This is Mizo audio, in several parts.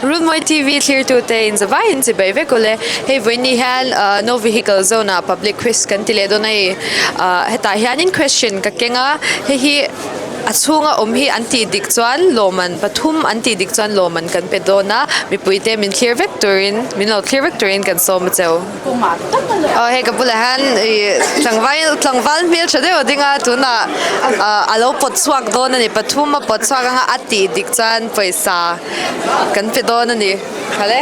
Runmawi TV thlirtute in zavai in chibai vek ule. Hei vawiin hian no vehicle zone ah public quiz kan ti leh dawn a ni. Hetah hianin question ka keng a, hei hi a chhunga awm hi an tih dik chuan lawmman pathum an tih dik chuan lawmman kan pe dawn a, mipuite min thlir vek turin min lo thlir vek turin kan sawm a cheu. Aw hei ka bulah hian ih tlangval tlangval hmel tha deuh a ding a tunah ah a lo pawt chhuak dawn a ni pathum a pawt chhuak anga a tih dik chuan pawisa kan pe dawn a ni kha le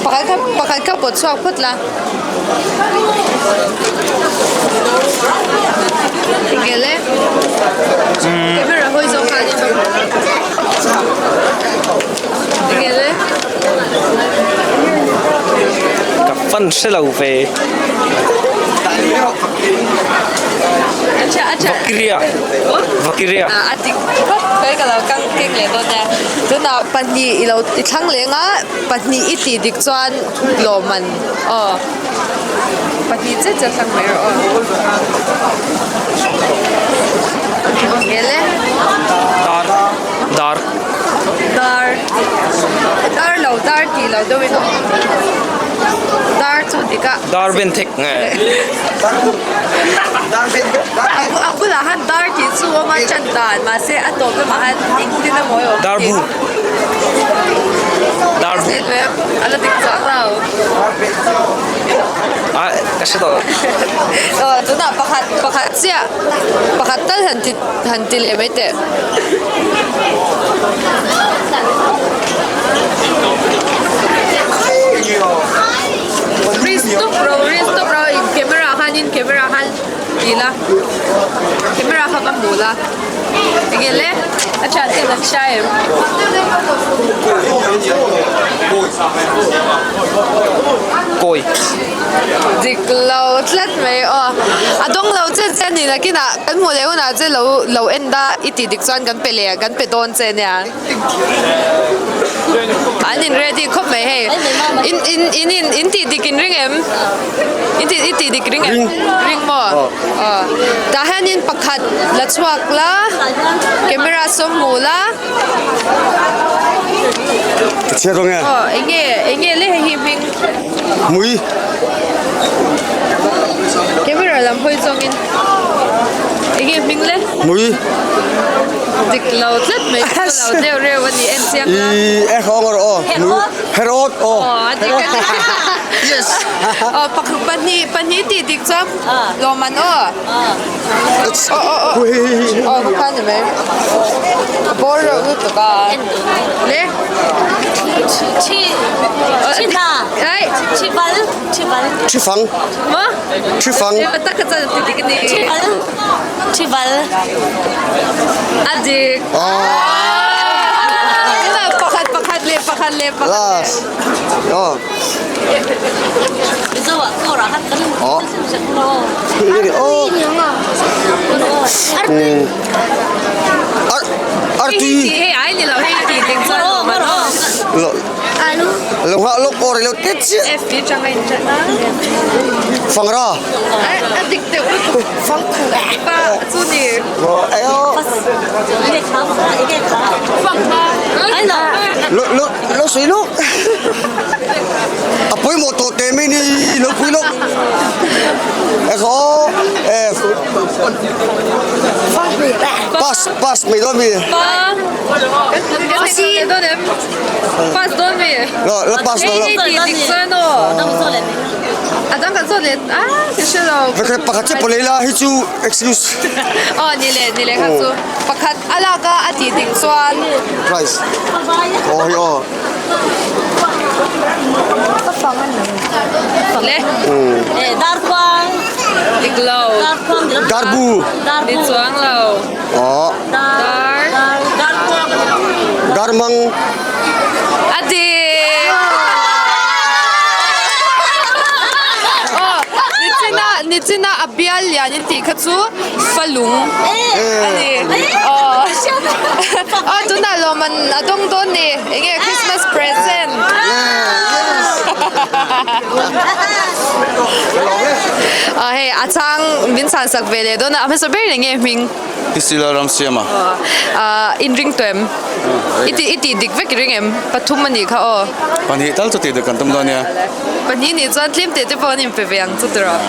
pakhat kha pakhat kha pawt chhuak phawt la enge le camera hawi zawk khan Ka fan hre lo ve. Vakiria Vakiria. A dik khawp mai ka lo kang keng leh dawn nia. Tunah pahnih i lo i thlang leng a, pahnih i tih dik chuan lawmman aw pahnih chiah chiah thlang mai rawh aw. Ngel e. Dar dar. Dar dar lo dar tih lo deuhin a awm dar chu dik a. Dar ben thek nge. A bulah han dar tih chu a awm a tan dan mahse a tawp lamah han engtin emaw a awm Dar bu dar bu a la dik chak lo. A ka hre tawh lo. Aw tunah pakhat pakhat chiah pakhat tal han ti han ti leh mai teh. Risk tawp ro risk tawp ro in camera khanin camera khan ti la camera kha va hmu la enge le a thian ten an hria em. Kawi. Dik lo tlat mai aw a dawng lo che che a ni nakinah kan hmuh leh hunah che lo lo en da i tih dik chuan kan pe leh kan pe dawn che nia an in ready khawp mai hei in in in in in tih dik in ring em in tih i tih dik ring em ring maw aw tah hianin pakhat la chhuak la camera saw hmu la. Ka chhiat dawn nge? Aw enge enge le hei hi hming? Mui. Camera lam hawi zawngin enge hming le? Mui. Dik lo tlat mai chu lo deuh reuh a ni en chiang la. I e hawng rawh aw. Mui. Herod aw. Aw a dik a ni. Yes. Aw pahnih pahnih tih dik chuan lawmman aw. Aw ka khan ni mai a bawr reuh lutuk a le Thi fang Thi fang A dik pakhat pakhat leh pakhat leh pakhat Last aw Lo nghah lawk aw rei lo teh chiah Fangra Lo sawi lawk A pawimawh tawh teh mai ni lo pui lawk Ekhaw eh Pass pass mai dawn mi Pass dawn mi Lo la pass lo lo A dang kan zawt leh a ka hre lo Pakhat chiah pawh lei la hi chu excuse Aw ni leh ni leh kha chu pakhat a lak a a tih dik chuan Price aw hi aw Le dik lo Darbu ni chuang lo aw Dar Darmang A dik Aw nichina nichina a bial lian in tih kha chu falung a ni aw aw tunah lawmman a dawng dawn ni enge Christmas present. Aw hei a chhang min chhan sak ve leh dawn a, a hmasa ber eng nge hming? Tisila Ramsiama. Aw in ring tawh em? I tih i tih dik vek i ring em? Pathum a nih kha aw. Pahnih tal chu tih dik kan tum dawn nia. Pahnih nih chuan tlem teh te pawh an inpe ve ang chu tawrh.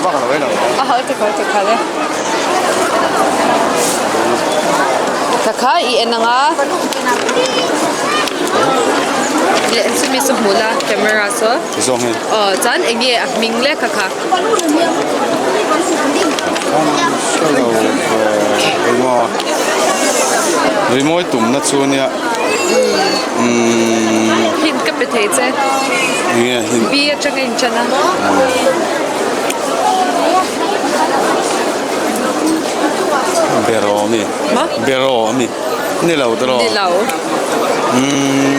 Vak lo e lo. A hal tak hal tak hal e. Ka kha i en ang a. Leh chumi chu hmu la camera saw. Ti zawng hi. Aw chuan eng nge a hming lek kha kha. Hre lo ve engmaw rimawi tumna chu ania umm. Hint ka pe thei che. Enge hint? B atanga inchan a. Beraw ami? Ma? Beraw ami? Ni lo tawh. Ni lo. Umm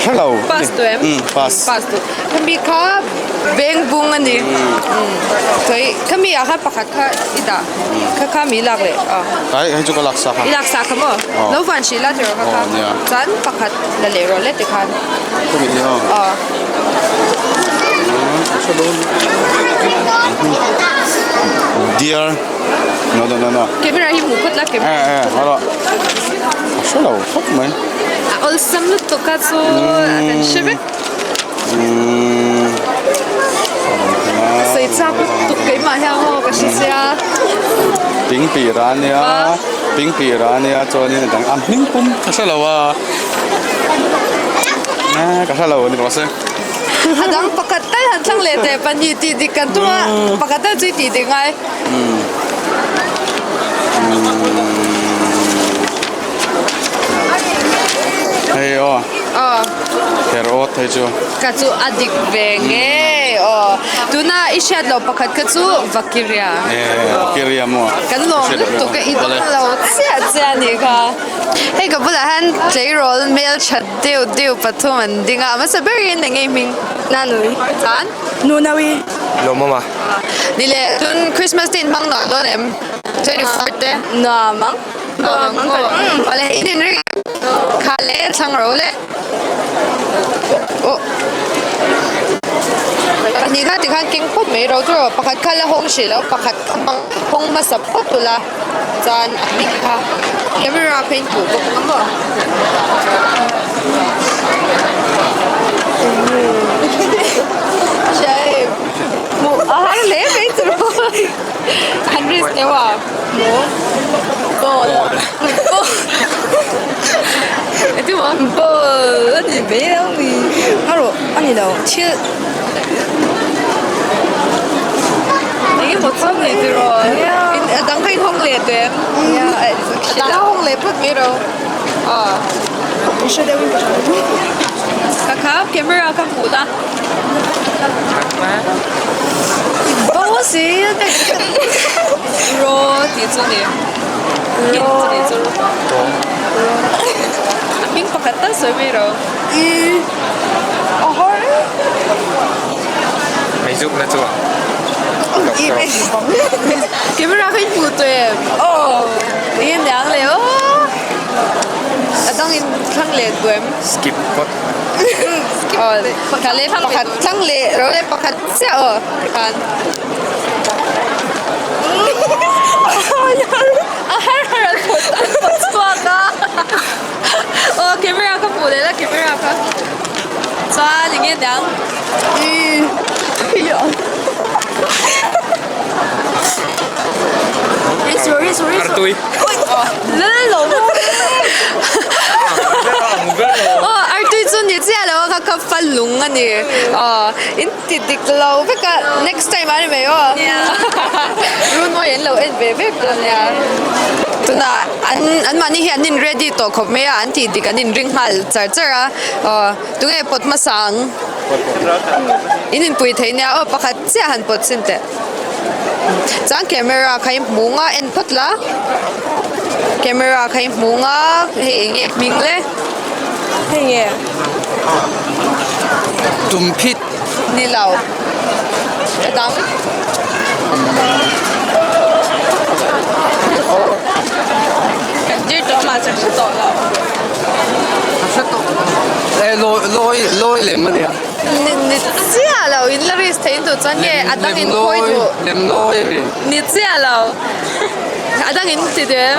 hre lo. Pass tawh em? Umm pass. Pass tawh. Khami kha beng bung a ni. Sawi khami ah khan pakhat kha i dah. Kha kha mi lak leh a. Ai hei chu ka lak sa kha. I lak sa kha maw? Lo van hrih la tiraw kha kha. Chuan pakhat la leh rawh le tikhan. Khami hi aw. Aw. Dear no no no no. Camera hi hmuh phawt la camera. Eh eh hawrawh. A hre lo khawp mai. A awlsam lutuk a chu a kan hre vek. Sawi chak lutuk keimah hian maw ka hre sia. Ping pira ania ping pira ania chuanin a dang a hming pum ka hre lo a. Ka hre lo a ni bawk se. A dang pakhat tal han thlang leh teh pahnih tih dik kan tum a pakhat tal chu i tih dik ngai. Hei aw. Aw. Her awt hei chu. Ka chu a dik ve nge aw. Tuna i hriat loh pakhat kha chu Vakiria. Vakiria maw. Kan lawm lutuk a i dawng lo chiah chiah a nih kha. Hei ka bulah hian tleirawl hmel tha deuh deuh pathum an ding a, a hmasa berin eng nge hming? Nanui. Chuan? Nunawi. Lawmawma. Ni leh tun Christmas te inhmang nuam dawn em? 24 te. Nuam ang. Nuam ang maw? Awle in inring kha leh thlang ro le. Aw. Pahnih kha tikhan keng phawt mai ro chu pakhat kha la hawng hrih lo pakhat kha hmang hawng hmasa phawt ula chuan a hming kha camera kha in puh bawk ang maw. Hmuh a har hle mai chu an risk deuh a maw ball engtin maw ball a ni mai lo ni a rawh a ni lo thil eng emaw chu ni tiraw a dang kha in hawng leh teh em a dang a hawng leh phawt mai ro aw hre deuh in ka hria ka kha camera ka hmuh la. Bo si Ro tih chu ni Ro tih chu Ro A hming pakhat tal sawi mai ro I a har Mei zuk na chu a Camera kha in hmuh tawh em Aw Eng niang leh aw A dang in thlang leh duh em Skip phawt Aw ka leh pakhat thlang leh ro leh pakhat chiah aw khan a har har an pawt an pawt chhuak a aw camera ka hmuh leh la camera kha chuan eng nge niang Artui. Aw artui chu ni chiah lo a kha kha fa lung a ni aw in ti dik lo vek a next time ah ni mai aw runmawi an lo en ve vek dawn nia tunah an an mahni hi an in ready tawh khawp mai a an tih dik an in ring nghal char char a aw tunge pawt hmasa ang in inpui theih nia aw pakhat chiah han pawt chhin teh. Chuan camera kha i hmu nga en phawt la camera kha i hmu nga hei eng nge hming le hei nge Tumphit ni lo a dang kan tir tawh mah chu hre tawh lo hre tawh lo lawi lawi lem ania. Ni chiah lo in la risk theih in duh chuan nge a dang in khawi duh. Ni chiah lo a dang in ti duh em?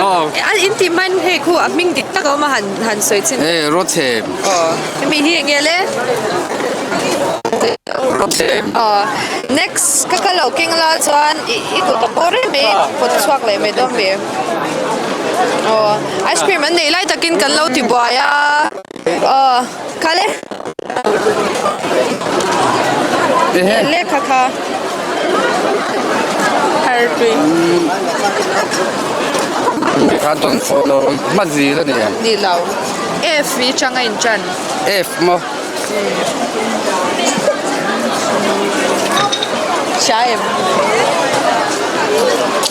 In tih hmain hei khu a hming dik tak a awm a han han sawi chin. Hei Rawchhem. Aw hemi hi eng nge le? Rawchhem. Aw next ka kal lo keng la chuan i i kut a bawr em mai pawt chhuak leh mai dawn mi. Aw ice cream an neih lai takin kan lo ti buai a. Aw kha le. Lehkha kha har tui. Kha tawn fawh lo hma zir a ni em? Ni lo. F hi chang a in chan. F maw? Hria em?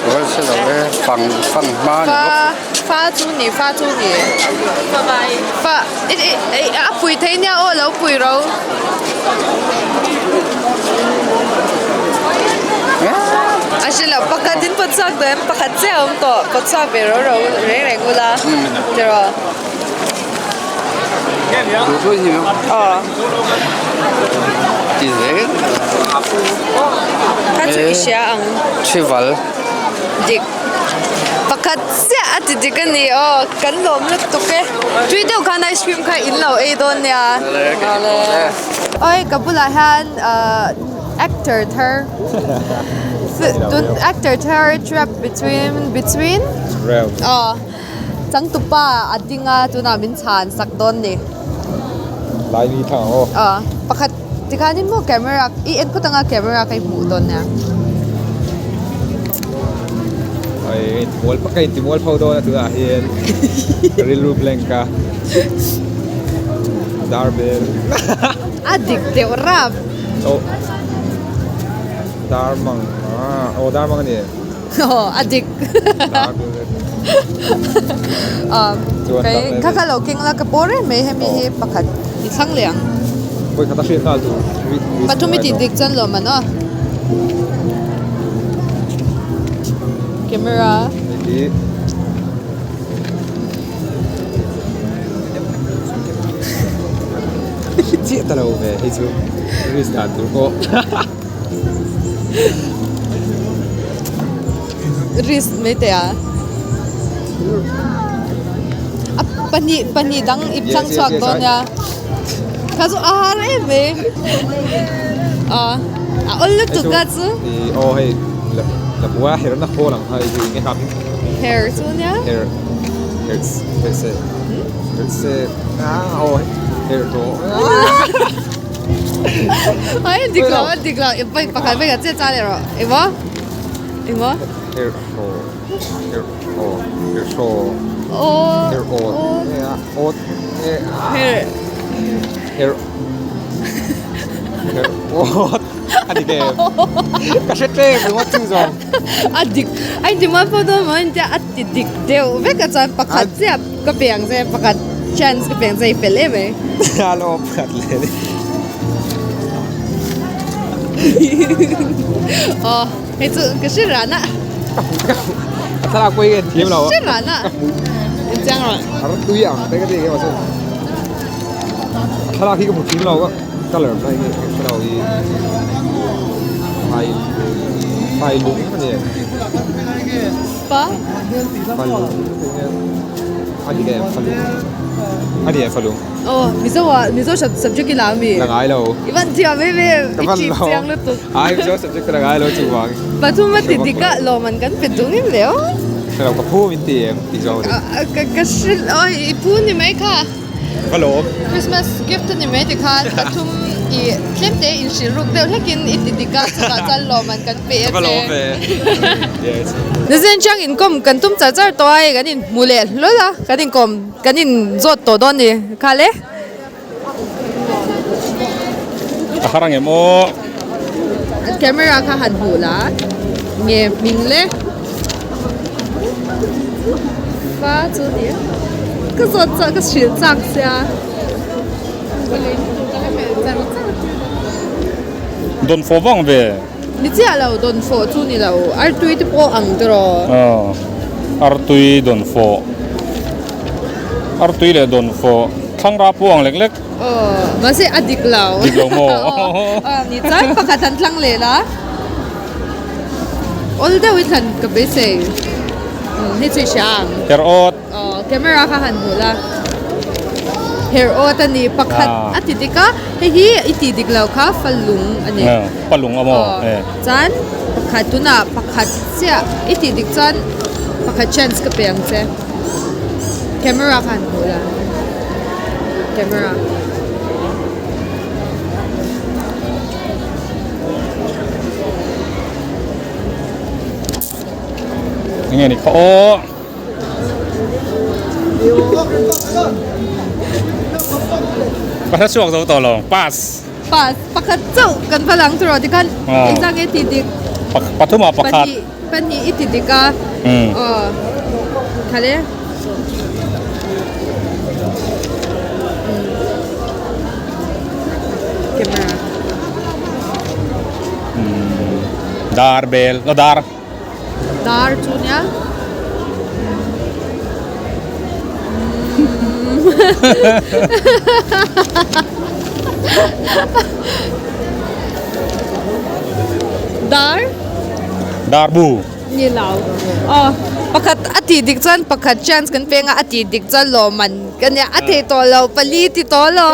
Rual hre lo e, fang fang hma ni bawk. Fa chu ni, fa chu ni. Fa a pui thei nia aw lo pui ro. A hre lo pakhat in pawt chhuak tawh em pakhat chiah a awm tawh pawt chhuak ve ro ro reng reng ula tiraw. Aw. Ti zel. Kha chu i hria ang. Thival. Dik. Pakhat chiah a ti dik a ni aw kan lawm lutuk e. Tui deuh khan ice cream kha in lo ei dawn nia. Oi ka bulah hian ahh actor thar tun actor thar trap between between aw changtupa a ding a tunah min chhan sak dawn ni. Aw pakhat tikhanin maw camera i en phawt anga camera ka i hmuh dawn nia. Ka intimual pho dawn a tunah hian ka rilru blank a dar bel a dik deuh rap oh dar mang aw dar mang a ni aw a dik kha kha lo keng la ka pawr em mai hemi hi pakhat i thlang leh ang vawikhat a hriat nghal tur pathum i tih dik chuan lawm an aw camera chiah ta lo ve hei chu risk dan tur pawh Risk mai teh a. A pahnih pahnih dang i thlang chhuak dawn nia. Kha chu a har em mai. A a awl lutuk a chu. Aw hei la bua her na khawl ang kha hei chu enge ham. Her chu nia. Her her her se her se a aw her tawh. Ai dik lo a dik lo i pakhat vek a che chal erawh engmaw engmaw her thaw her thaw her thaw aw her awt awt her her her awt a dik em ka hre tlem ringawt chu zawng a dik a inti mual pawh dawn maw intia a ti dik deuh vek a chuan pakhat chiah ka pe ang che pakhat chance ka pe ang che i fel em mai. A lo pakhat leh ni. Aw hei chu ka hre ran a. A thlalak pawh hi ka thiam lo a. Hre ran a. In chiang rawh. A rawt tui ang te ka ti eng emaw chu. A thlalak hi ka hmu thiam lo a colour mai nge ka hre lo hi fai fai lung a ni em. Pa. Fai lung a ni em fa lung a ni em fa lung. Aw Mizo ah Mizo subject i la ami? La ngai lo. I van thiam em em i chip chiang lutuk. Ai Mizo subject ka la ngai lo chuvang. Pathum a ti dik a lawm an kan pe dung em le aw. Hre lo ka phu min ti em ti zawng a ni. Ka ka hrilh aw i phu ni mai kha. Ka lawm. Christmas gift a ni mai ti khan pathum i tlem te in hrilh ruk deuh hlekin i ti dik a chutah chuan lawm an kan pe a che. Ka va lawm ve. Yes. Nizan chiang inkawm kan tum char char tawh a hei kan inhmu leh hlawl a kan inkawm. Kan in zawt tawh dawn ni kha le. A har ang em aw. Camera kha han hmuh la nge hming le. Fa chu ni ka zawt chak ka hrilh chak sia. Dawn fawh vang ve. Ni chiah lo dawn fawh chu ni lo artui te pawh ang tiraw. Aw artui dawn fawh artui leh dawn fawh. Thlangra pawh ang lek lek. Aw, mahse a dik lo. Dik lo maw? Aw, ni chuan pakhat han tlang leh la. Awl deuh i thlan ka beisei. Hei chu i hria ang. Her awt. Aw, camera kha han hmuh la. Her awt a ni, pakhat a ti dik a, hei hi i tih dik lo kha falung a ni. Palung a maw? Aw, chuan pakhat tunah pakhat chiah i tih dik chuan pakhat chance ka pe ang che. Camera kha han hmuh la. Camera. Enge ni kha aw. Ka hre chhuak zo tawh lo. Pass. Pass. Pakhat chauh kan va lang tur aw tikhan engzah nge tih dik? Pathum ah pakhat. Pahnih pahnih i ti dik a. Aw. Kha le. Camera. Dar bel. Dar. Dar chu nia. Dar. Dar bu. Ni lo. Aw pakhat a tih dik chuan pakhat chance kan peng a, a tih dik chuan lawmman ka nia a thei tawh lo pali ti tawh lo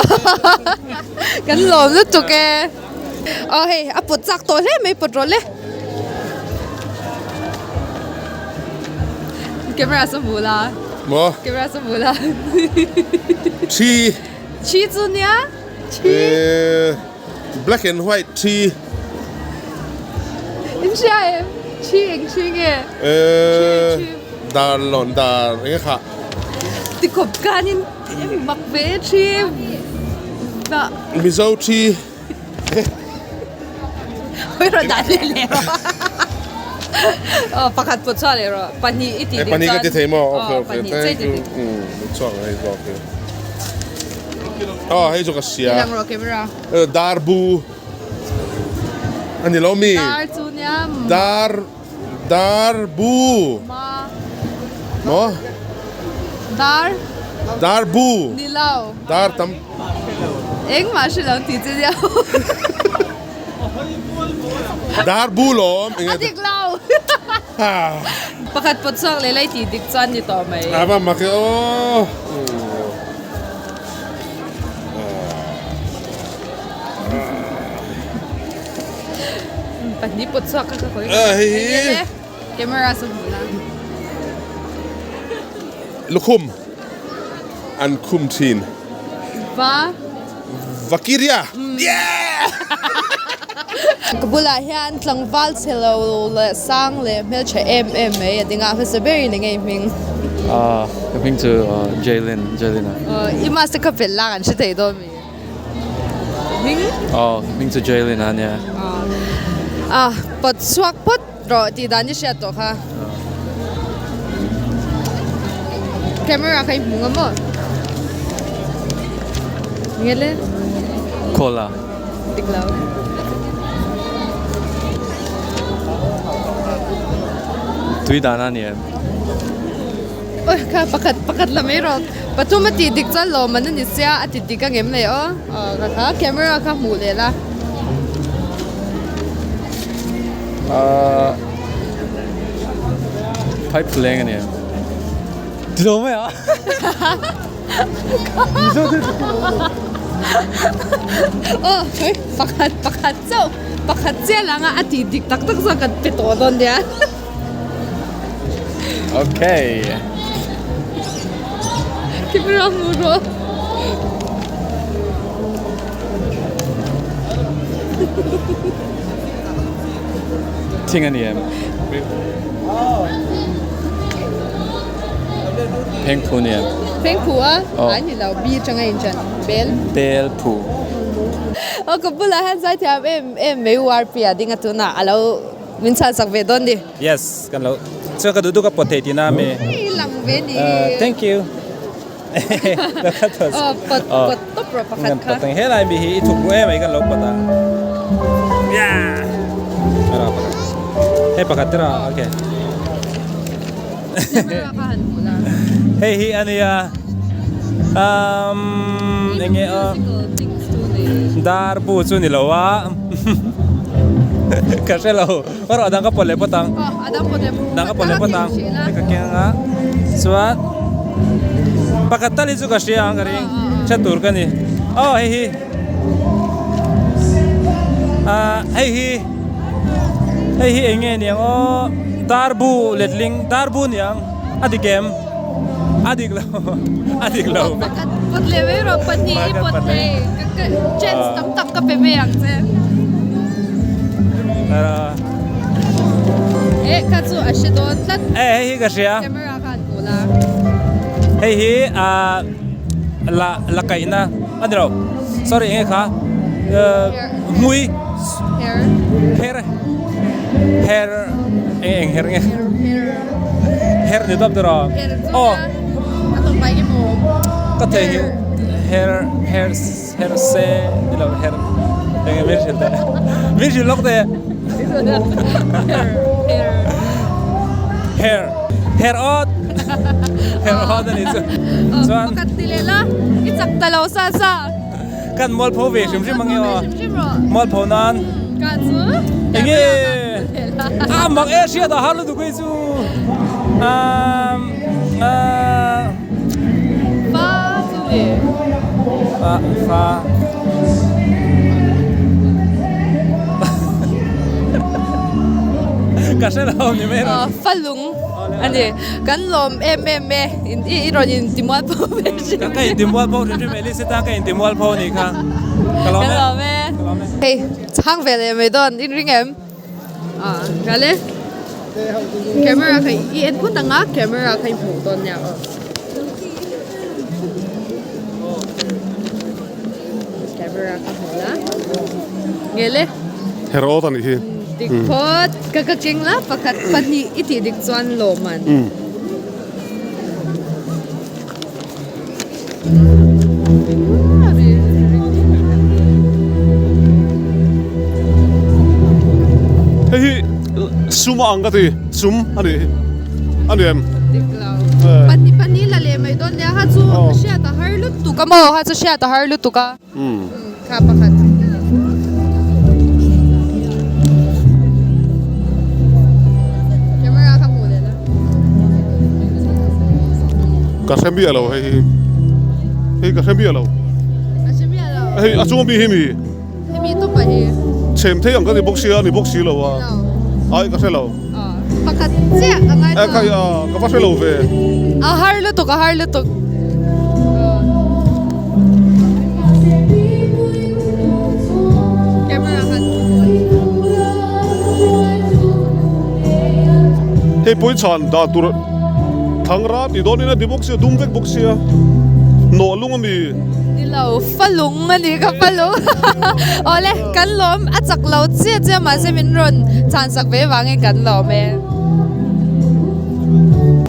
kan lawm lutuk e. Aw hei a pawt chak tawh hle mai pawt rawh le. Camera saw hmu la. Maw? Camera saw hmu la. Thi. Thi chu nia. Thi. Eh black and white thi. In hria em? Thi eng thi nge? Eh dar lawn dar eng kha. Tikhawp kanin mak ve thi. Mizo thi. Hoi rawh dah leh leh rawh. Aw pakhat pawh chhuak leh rawh. Pahnih i tih dik chuan. Pahnih ka ti thei maw? Okay okay. Pahnih che i ti dik. Chhuak hei zawk hi. Aw hei chu ka hria. Lang rawh camera. Dar bu. Ani lo mi? Dar chu nia. Dar dar bu. Ma. Maw? Dar. Dar bu. Ni lo. Dar tam. Engmah hre lo tih che nia. Dar bu lawm. A dik lo. Pakhat pawt chhuak leh lai tih dik chuan ni tawh mai. A va mak e aw. Pahnih pawt chhuak kha ka khawi. Hei hi. Camera chu hmuh la. Lukhum an khum thin. Va. Vakiria. Yeah! Ka bulah hian tlangval chhe lo leh sang leh hmeltha em em mai a ding a, hmasa berin eng nge i hming? Ah, ka hming chu Jaylin, Jaylin a. I mask te kha pel lak an hre thei dawn mi? Hming? Aw, ka hming chu Jaylin a nia. Ah, pawt chhuak phawt. Rawh tih dan i hriat tawh kha. Camera kha i hmu ngam maw? Nge le? Cola. Dik lo. Tui dan a ni em? Oi kha pakhat pakhat la mai rawh. Pathum a tih dik chuan lawm an a ni sia a ti dik ang em le aw. Aw ka kha camera kha hmuh leh la. Ahh pipe leng a ni em? Ti lo mai a. Aw hei pakhat pakhat chauh pakhat chiah lang a a tih dik tak tak zawk kan pe tawh dawn nia. Okay. Camera hmu rawh. Thing a ni em? Phengphu a ni em? Phengphu a? Ai ni lo, bi atanga in ṭan. Bel. Bel phu. Aw ka bulah hian zaithiam em em mai URP a ding a tunah a lo min chhan sak ve dawn ni. Yes, kan lo. Chuan ka duh duh ka pawt thei tihna a mi. Hei lang ve ni. Thank you. Aw pawt pawt tawp rawh pakhat kha. Kan pawt ang helai mi hi i thuk ru em mai kan lo pawt a. Hei pakhat te rawh okay. Hei hi a nia. Um enge aw dar bu chu ni lo a ka hre lo erawh a dang ka pawt leh pawt ang dang ka pawt leh pawt ang ka keng a chuan pakhat tal hi chu ka hria ang ka ring hre tur ka ni aw hei hi ah hei hi hei hi eng nge niang aw dar bu letling dar bu niang a dik em. A dik lo a dik lo. Pakhat pawt leh mai rawh pahnih i pawt thei ka chance tam tak ka pe mai ang che. Eh kha chu a hre dawn tlat. Eh hei hi ka hria. Camera khan hmu la. Hei hi a la la kaihna a ni lo sorry enge kha hmui her her her eng eng her nge. Her ni tawp tawh aw. Ka thei hi her her her se ni lo her eng min hrilh teh min hrilh lawk teh her her awt her awt a nih chu chuan Pakhat ti leh la i chak ta lo sa sa. Kan mualpho ve hrim hrim ang e aw. Mualpho nan. Ka chu. Enge a mak e hriat a har lutuk hei chu. Um Fa chu ni. Fa fa. Ka hre lo ni mai rawh. Fa lung ani. Kan lawm em em e. I rawn intimualpho ve hrim. Ka intimualpho hrim hrim Elise tan ka intimualpho a nih kha. Ka lawm e. Ka lawm e. Hei chhang ve leh mai dawn in ring em? Ah kale camera kha i en phut anga camera kha i hmuh dawn nia aw. Camera kha hmuh la. Nge le? Hero ta nih hi. Dik phawt ka ka keng la pakhat pahnih i tih dik chuan lawm an. Hei hi sum a ang ka ti sum a nih hi a ni em? Dik lo. Pahnih pahnih la leh mai dawn nia kha chu hriat a har lutuk a maw kha chu hriat a har lutuk a. Kha pakhat. Camera kha hmuh leh la. Ka hre miah lo hei hi. Hei ka hre miah lo. A hre miah lo. Hei a chunga mi hi mi. Hemi tawpah hi. Chhem thei ang ka ni bawk sia a ni bawk si lo a. Ai ka hre lo. Pakhat chiah a ngai tawh. Khai a ka va hre lo ve. A har lutuk a har lutuk. Camera khan. Hei pawi chhan dah tur thangra tih dawn in a ni bawk sia dum vek bawk sia nawh lung a mi. Ni lo fa lung a ni ka fa lung awle kan lawm a chak lo chiah chiah mahse min rawn chhan sak ve vangin kan lawm e.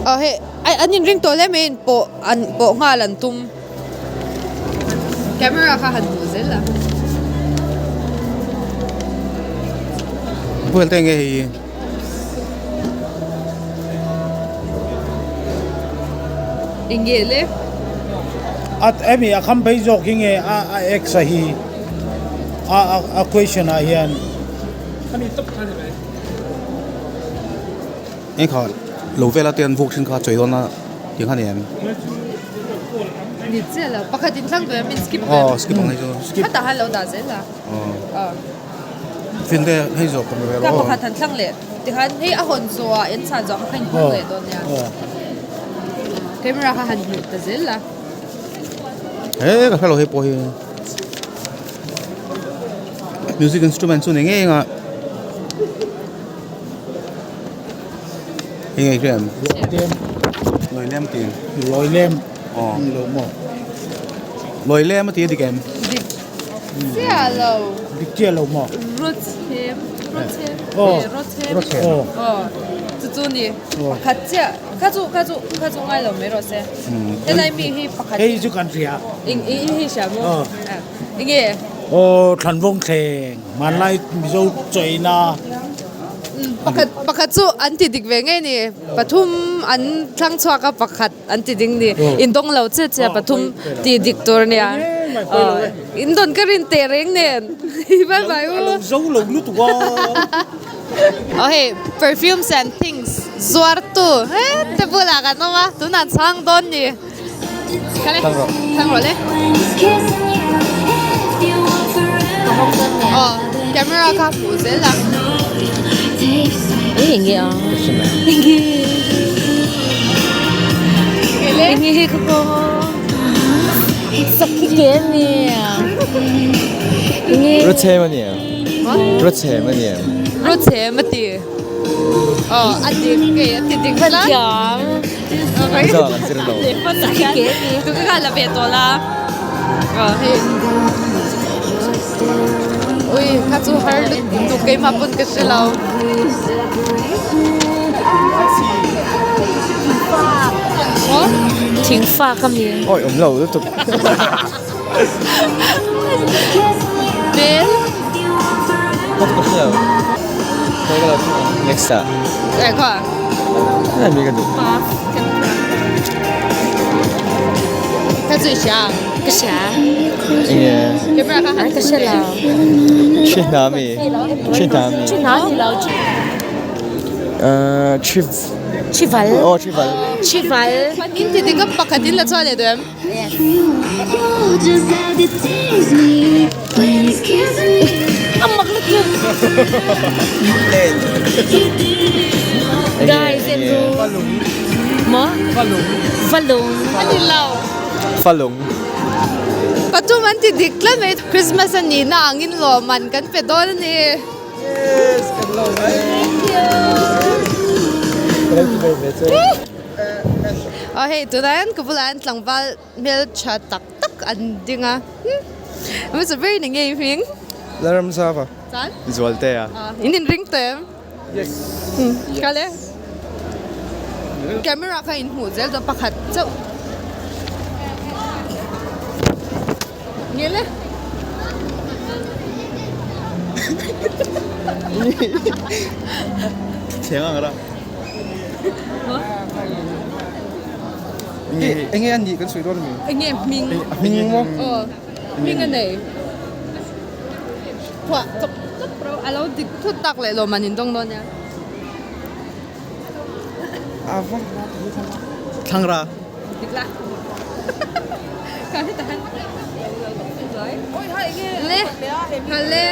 Aw hei ai an inring tawh hle mai in pawh an pawh nghal an tum camera kha han hmuh zel a. Bual te nge hei. Enge le? At emi a kham phei zawk hi nge a a x a hi a a a question ah hian. Eng kha lo vela te an vuk thin kha chawi dawn a tih kha ni em? Ni chiah lo pakhat in thlang duh em in skip em? Aw skip ang hei chu. Khatah han lo dah zel a. Aw. Fin te hei zawk ka Ka pakhat han thlang leh tikhan hei a hawn zawh ah en chhan zawh kha kha in hmang leh dawn nia. Camera kha han hmuh ta zel la. He ka hrelo hei pawh hi music instrument chu ni ngei anga hei ngei hriat em lawi lem tih lawi lem aw lo maw lawi lem a tih a dik em. Chiah lo. Dik chiah lo maw? Rawchhem, rawchhem, Aw, rawchhem. rawchhem. Aw. Aw, chu chu ni. Pakhat chiah. Kha chu, kha chu, kha chu ngai lo mai rawh se. Helai mi hi pakhat. Hei chu kan hria. Eng, i hi hria maw? Aw. Enge? Aw, Thlanvawng thleng, hmanlai Mizo chawina. Pakhat pakhat chu an ti dik ve ngei ni. Pathum an thlang chhuak a pakhat an ti ding ni. In dawng lo che che pathum ti dik tur a nia. In dawn ka rin teh reng nen. Bye bye u. Alo zo lo lutuk a. Aw hei perfumes and things zuar tu hete bulah kan awm a tunah chhang dawn ni. Kale thlang rawh le. Aw camera kha hmuh zel a. Enge a? Enge? Enge hi ka ko? Sakhi ke mi? Enge? Roche ma ni? Roche ma ni? Roche ma ti. Aw a dik kei a ti dik tlat. Thiam. Ui kha chu har lutuk keimah pawn ka hre lo. Thing fak a mi. Oi awm lo lutuk. Hmel. Ka chu ka hre lo. Next ah. Eng kha? Hei mi ka duh. Ka chu i hria. Ka hria. Enge? Camera kha han Ka hre lo. Thi hna mi. Thi hna mi. Thi hna ni lo. Thi Thival. Aw thival. Thival. In ti dik a pakhat in la chuan leh duh em? A mak lutuk. Guys en ru. Maw? Falung. Falung. A ni lo. Falung. Pathum an ti dik tlat mai. Christmas a nihna angin lawmman kan pe dawn a ni. Yes, kan lawm e. Thank you. Ka lo ti ve ve che. Aw hei tunah hian ka bulah hian tlangval hmeltha tak tak an ding a hmasa ber in enge i hming? Laramsava. Chuan? Zualtea. In inring tawh em? Yes. Kal e. Camera kha in hmuh zel dawn pakhat chauh. Ngel e. Thiang ang ra. Enge an nih kan sawi dawn ami? Enge hming? Hming maw? Aw hming a nei. Phuah chawp chawp ro a lo dik thut tak leh lawm an indawng dawn nia. Ava. Thlangra. Dik la. Ka heta han. Le. Le.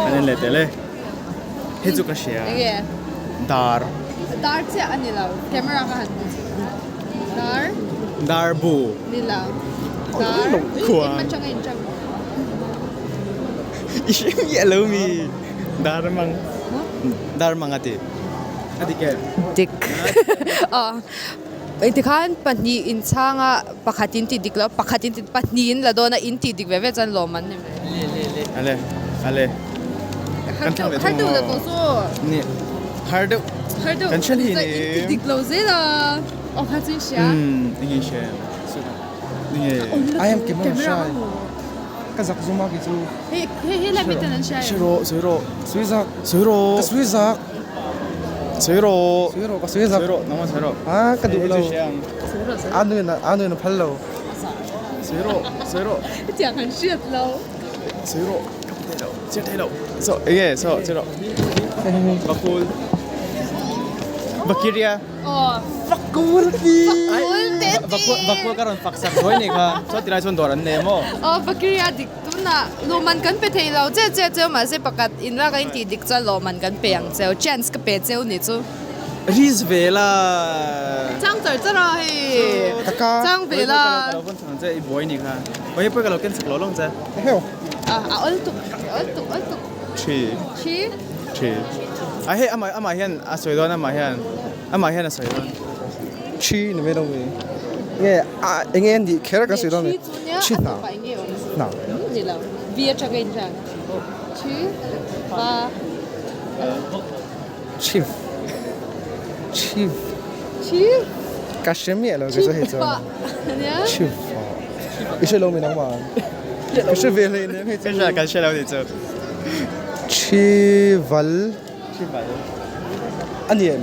An en leh tel e. Hei chu ka hria. Enge? Dar. Dar chiah a ni lo. Camera ka han hmu chu. Dar. Dar bu. Ni lo. Dar. Khua. Engmah chang a in chang. I hre miah lo mi. Dar mang. Dar mang a ti. A dik em? Dik. Aw. Tikhan pahnih inchhang a pakhat in tih dik lo pakhat in pahnih in la dawn a in tih dik ve ve chuan lawm an ni mai. Le le le. Ale ale. Kan thlang leh Har deuh la tawh chu. Ni. Har deuh. Har deuh. Kan hre hle ni. In ti dik lo zel a. Aw kha chu in hria. Um eng in hria. Nge. I am camera shy. Ka zak zum a ki chu. Hei hei hei lai miten an hria em. Sawi rawh sawi rawh. Sawi zak. Sawi rawh. Ka sawi zak. Sawi rawh. Sawi rawh ka sawi zak. Sawi rawh nangmah sawi rawh. Ah ka duh lo. A nuin a nuin a phal lo. Sawi rawh sawi rawh. Hetiang an hriat lo. Sawi rawh ka hmu thei lo chhiar thei lo. So enge so chhiar rawh. Bakul. Bakiria. Aw. Fakul ti. Fakul te ti. Bakul ka rawn fak sak ruai ni kha. Chuan tilai chuan dawr an nei maw? Aw Bakiria dik tunah lawmman kan pe thei lo che che cheu mahse pakhat in lak a in tih dik chuan lawmman kan pe ang cheu chance ka pe cheu ni chu. Risk ve la. Chang char char a hei. Chang ve la. Ka lo vawn chang che i buai ni kha. Oi pawh ka lo ken chak lo lawng che. A a awl tuk awl tuk awl tuk. Thi. Thi. Thi. A hei amah amah hian a sawi dawn amah hian amah hian a sawi dawn. Thi ni mai lo mi. Nge a enge an nih kher ka sawi dawn mi. Thi hna. Hna. Ni lo. V atanga in hran. Thi ba. Chief. Chief. Chief. Ka hre miah lo kei chu hei chuan. Chief. I hre lo mi nangmah. Ka hre ve hlei nem hei chu. Ka hre lo ni chu. Thival. Thival. A ni em?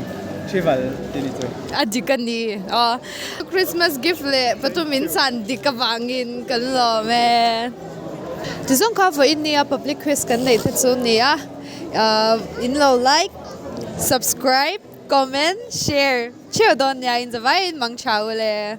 Thival tih ni chu. A dik a ni. Aw. Christmas gift leh pathum in chan dik avangin kan lawm e. Tizawng kha vawiin nia public quiz kan neih te chu nia. In lo like, subscribe, comment, share theuh dawn nia in zavaiin mang tha ule.